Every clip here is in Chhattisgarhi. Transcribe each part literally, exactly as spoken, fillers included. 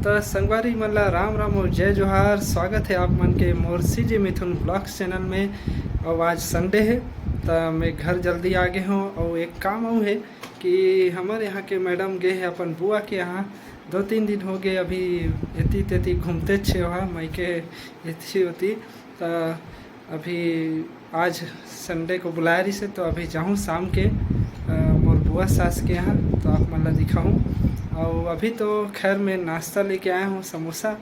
त संगवारी मन ला राम राम अउ जय जोहार। स्वागत हे आप मन के मोर CG मिथुन vlogs channel में। अउ आज Sunday हे, त मैं घर जल्दी आ गे हूँ। अउ एक काम अउ हे कि हमर यहाँ के madam गे हे अपन बुआ के यहाँ। दो तीन दिन हो गे, अभी एती तेती घूमते छे वहाँ, मायके एती ओती। त अभी आज Sunday को बुलाए रहिसे, तो अभी जाहूँ शाम के, अ, मोर बुआ सास के यहाँ, तो आप मन ला दिखाहूँ। अउ अभी तो खैर मैं नाश्ता लेके आया हूँ, समोसा,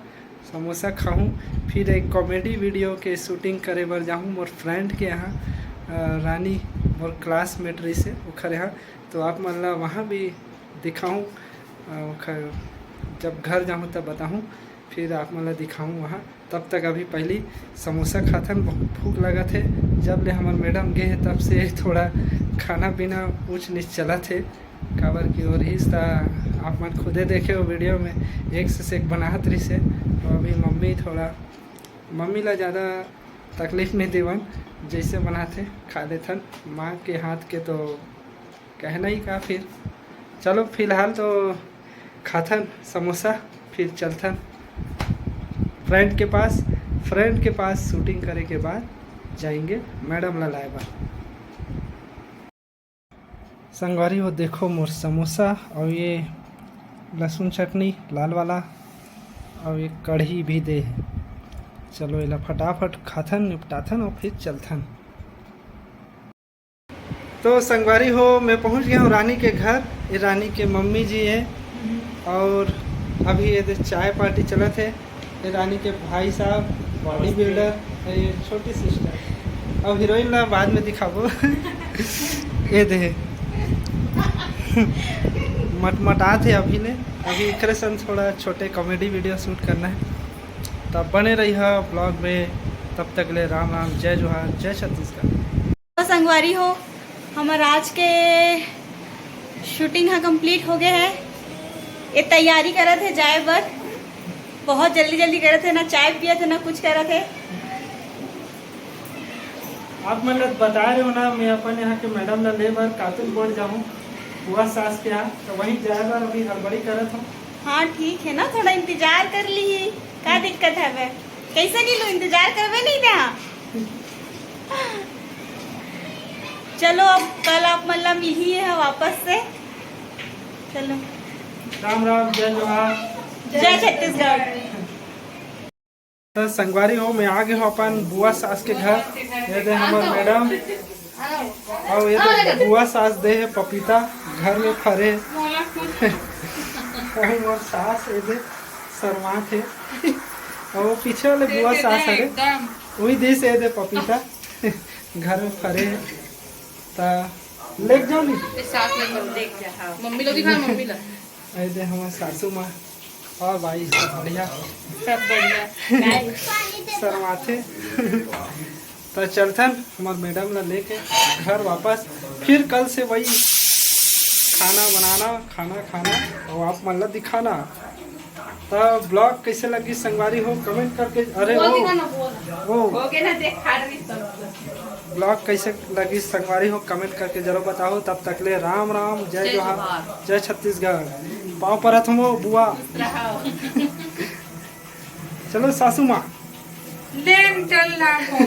समोसा खाहूँ। फिर एक comedy video के shooting करे बर जाहूँ मोर friend के यहाँ, अ, रानी, मोर classmate रहिसे ओखर यहाँ, तो आप मन ला वहाँ भी दिखाहूँ। अ, ओखर जब घर जाहूँ तब बताहूँ, फिर आप मन ला दिखाहूँ वहाँ। तब तक अभी पहली समोसा खाथन, बहुत भूख लगत हे। जब ले हमर madam गे हे, तब से थोड़ा खाना पीना ऊंच नीच चलत हे, काबर कि ओरहिस त आप मन खुदे देखे हो video में, एक से एक बनात रहिसे। तो अभी मम्मी थोड़ा, मम्मी ला ज़्यादा तकलीफ नहीं देवन, जैसे बनाथे खा लेथन। माँ के हाथ के तो कहना ही का फिर। चलो फिलहाल तो खाथन समोसा, फिर चलथन friend के पास। Friend के पास shooting करे के बाद जाएंगे madam ला लाए बर। संगवारी हो, देखो मोर समोसा अउ ये लहसुन चटनी लाल वाला, अउ ये कढ़ी भी दे हे। चलो एला फटाफट खाथन, निपटाथन अउ फिर चलथन। तो संगवारी हो, मैं पहुंच गया हूँ रानी के घर। ये रानी के मम्मी जी है और अभी ये दे चाय party चलत है। ये रानी के भाई साहब body builder है, ये छोटी sister। अब heroine ला बाद में दिखाबो। ये दे मटमटात है अभी ले, अभी एकरे संग थोड़ा छोटे comedy video shoot करना है। तब बने रही vlog में, तब तक ले राम राम, जय जोहार, जय छत्तीसगढ़। तो संगवारी हो, हमर आज के shooting ह complete हो गए है। ये तैयारी करत है जाए बर, बहुत जल्दी जल्दी करत है, ना चाय पियत है ना कुछ करत है। आप मन ल बताए रहे हो ना, मैं अपन यहाँ के madam ल ले बर कातुल बोर्ड जाहूँ बुआ सास के यहाँ, तो वहीं जाए बर अभी हड़बड़ी करत हूँ। हाँ ठीक है ना, थोड़ा इंतजार कर ली, का दिक्कत है बे? कैसे नहीं लो, इंतजार करबे नहीं था। चलो अब कल आप मन ला मिली है वापस से। चलो राम राम, जय जोहार, जय छत्तीसगढ़। तो संगवारी हो, मैं आ गए हूँ अपन बुआ सास के घर। ये दे हमर madam, और ये दे बुआ सास दे है पपीता घर में फरे। और मोर सास ये दे शर्मात है, और वो पीछे वाले बुआ सास है, वही दे से ये दे पपीता घर में फरे है। ता लेके जाओ नी। ये सास ले लो। लेके जा, हाँ। मम्मी लो दिखा, मम्मी ला। ये दे हमर सासू माँ। और भाई सब बढ़िया? सब बढ़िया। शर्माथे। तो चलथन हमर madam ला लेके घर वापस, फिर कल से वही खाना बनाना, खाना खाना और आप मन ला दिखाना। तो vlog कैसे लगी संगवारी हो comment करके, अरे वो वो, दिखा ना, वो। वो। हो गया ना, देख खा रही सब। Vlog कैसे लगी संगवारी हो comment करके जरूर बताओ। तब तक ले राम राम, जय जय जोहार, जोहार। जय छत्तीसगढ़। पाँव परत हूँ बुआ। रहा। चलो सासू माँ। लेन चल रहा हूँ।